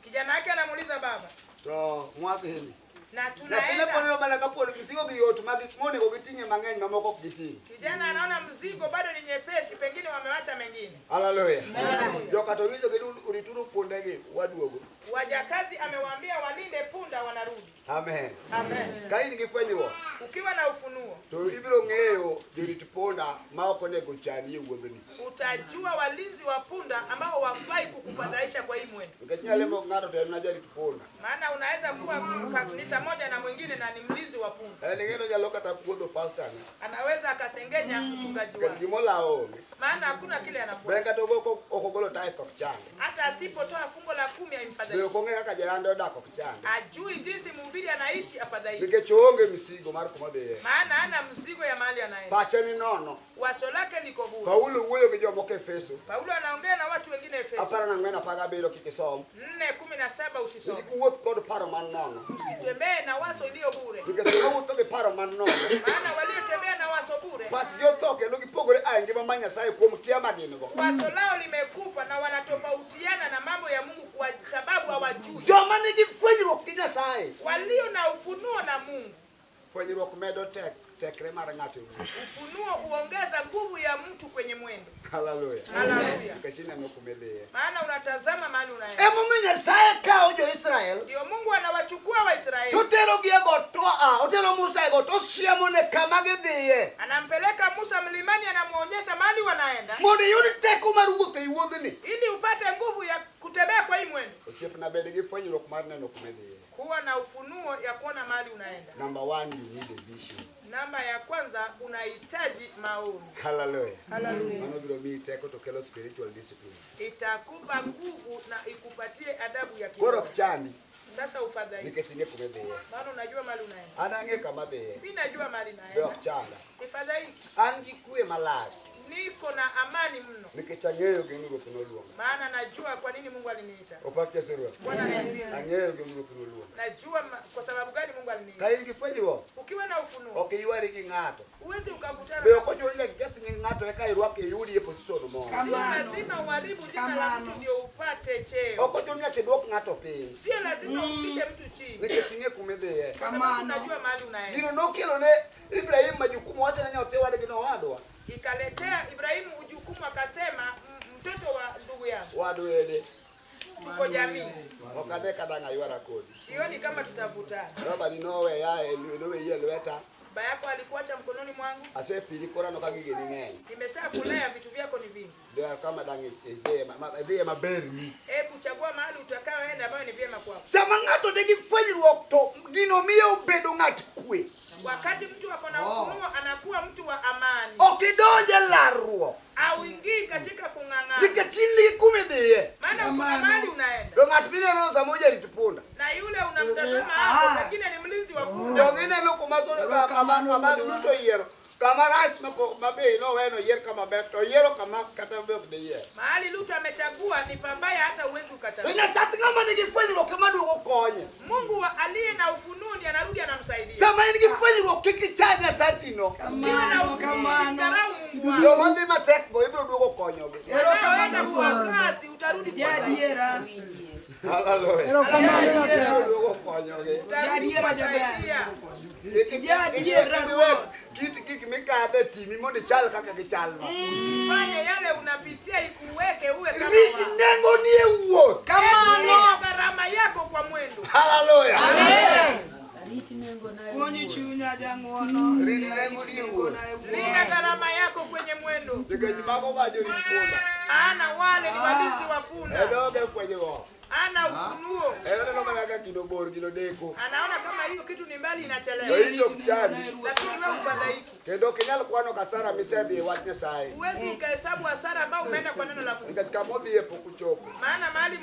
Kijana yake anamuuliza baba. To mwadhini. Na Nyathine tunaenda. poneno mana ka pod mzigo gi yot ma gik monego giting'e mang'eny mamoko ok giting'. Kijana anaona mzigo bado ni nyepesi, pengine wamewacha mengine. Haleluya. Joka to nyisogi ni rituru pundegi waduogo. Wajakazi amewaambia walinde punda, wanarudi. Amen. Amen. Ka in gi fwenyruok Ukiwa na ufunuo to ibiro ng'eyo jorit punda ma ok onego chani e wuodhni. Utajua walinzi wa punda ambao wafai kukufadhaisha kwa hii mwendo. Nikech nyalo lemo ng'ato to en jarit punda. Maana unaweza kuwa kanisa moja na mwingine na ni mlinzi wa punda. En ing'e onyalo kata kuodho pasta ne. Anaweza akasengenya mchungaji Nikech wake. gimolawo onge. Maana hakuna kile Be anafuata. kata ok ogolo tithe ok chande. Hata asipotoa fungo la 10 Be haimfadhaishi. ok ong'e kaka jalando odak ok chande. Ajui jinsi mhubiri anaishi afadhaiki. Nikech oonge misigo mar kuma dhiye. Maana hana mzigo ya mahali anaenda. Pache ni nono. Waso lake liko bure. Paulo wuoyo gi jomoko Efeso. Paulo anaongea na watu wengine Efeso 14 17 kik isom. 4:17 usisome. Kik uwuoth kod paro man nono. Usitembee na waso iliyo bure. Nikech joma wuotho gi paro man nono. Maana waliotembea na waso bure, Pachgi otho kendo gipogore a e ngima mar Nyasaye kuom kia ma gin go. waso lao limekufa na wanatofautiana na mambo ya Mungu kwa sababu hawajui. Joma nigi fwenyruok gi Nyasaye. Walio na ufunuo na Mungu, Fwenyruok medo tek tekre mar ng'ato e wuoth. ufunuo huongeza nguvu ya mtu kwenye mwendo. Haleluya. Haleluya. Nikech ineno kuma idhiye. Maana unatazama mahali unaenda. Emomiyo Nyasaye kawo jo-Israel Ndio Mungu anawachukua Waisraeli, toterogi e got to a otero Musa e got osiemone kama gidhiye anampeleka Musa mlimani, anamuonyesha mahali wanaenda mondo iyud teko mar wuotho e wuodhni. ili upate nguvu ya kutembea kwa hii mwendo. Osiepna bed gi fwenyruok mar neno kuma idhiye. Kuwa na ufunuo ya kuona mahali unaenda. Number one, you need a vision. Namba ya kwanza, unahitaji maono. Hallelujah. Haleluya. Mano biro miyi teko to kelo spiritual discipline. Itakupa nguvu na ikupatie adabu ya Koro kiroho. ok chandi Sasa ufadhaiki, nikech ing'e kuma idhiye. maana unajua mahali unaenda. An ang'e kama adhiye. Mimi najua mahali Be naenda, ok chanda. sifadhaiki, An gi kwe malach niko na amani mno, nikech ang'eyo gima Ruoth noluonga. maana najua kwa nini Mungu aliniita. Opak Yesu Ruoth. Bwana asifiwe. Ang'eyo gima Ruoth noluonga. Najua kwa sababu gani Mungu aliniita. Ka in gi fwenyruok, Ukiwa na ufunuo ok iywari gi ng'ato. huwezi ukakutana Be na ok ochuno ni nyaka iketh nying ng'ato eka irwak iyudi e position moro. Sio lazima uharibu jina la mtu ndio upate cheo. Ok ochuno ni nyaka idwok ng'ato piny. Sio lazima umshushe mtu chini, Nikech ing'e kuma idhiye. kwa sababu unajua mahali unaenda. Gino nokelo ne Ibrahim majukumu wacho ne nyathi wadgi nowadwa. Ikaletea Ibrahimu ujukumu, akasema mtoto wa ndugu yangu, Wadu ede. tuko jamii, Ok ane ka dang' aywara kodi. sioni kama tutavutana. Baba ni noweya e noweyi e lweta. Baba yako alikuacha mkononi mwangu, Asepidhi koro aneno ka gigeni ng'eny. nimesha kulea, vitu vyako ni vingi. Dwar kama dang' idhiye idhiye maberni. Hebu chagua mahali utakayoenda ambayo ni vyema kwako. Sama ng'ato nigi fwenyruok to gino miyo obedo ng'at kwe. Wakati mtu ako na ufunuo, anakuwa mtu wa amani, Ok idonj e larruok. auingii katika kung'ang'ana, Nikech in gi kuma idhiye. maana uko na mahali unaenda, To ng'at mineno sama ojarit punda. na yule unamtazama hapo pengine ni mlinzi wa punda. Donge ineno kuma kama Ruto oyiero. Kama rach ma be noweno oyier kama ber to oyiero kama kata be ok diyier. Mahali Luta amechagua ni pabaya, hata huwezi To ukachagua. Nyasach ng'ama nigi fwenyruok ema duogo konye. Mungu aliye na ufunuo ndiye anarudi anamsaidia. Sama in gi fwenyruok kik icha Nyasachino. Ukiwa na ufunuo usidharau Mungu wako. Joma dhi matek go ibiro duogo konyogi. Wanaoenda kwa kasi utarudi kuwasaidia. Haleluya. Ibiro duogo konyogi. Utarudi kuwasaidia. Kik iwe kit gik mikadhe timi mondo ichal kaka gichalno. Usifanye yale unapitia ikuweke uwe kama Rit wao. nengoni e wuoth. Kamano gharama yako kwa mwendo. Haleluya. Puonj chunya jang'uono. Rit nengoni e wuoth. Linda gharama yako kwenye mwendo. Nikech mago ma jorit punda. Ana wale ni walinzi wa punda. En onge fwenyruok. Ana ufunuo. En oneno mana ka gino bor gino deko. Anaona kama hiyo kitu ni mbali To inachelewa. in to ok chandi. Lakini wewe ufadhaiki. Kendo ok inyal kwano kasara misedhi e wach Nyasaye. Huwezi ukahesabu hasara ambayo umeenda kwa neno la Mungu. Nikech kama odhiye pok uchopo. Maana mahali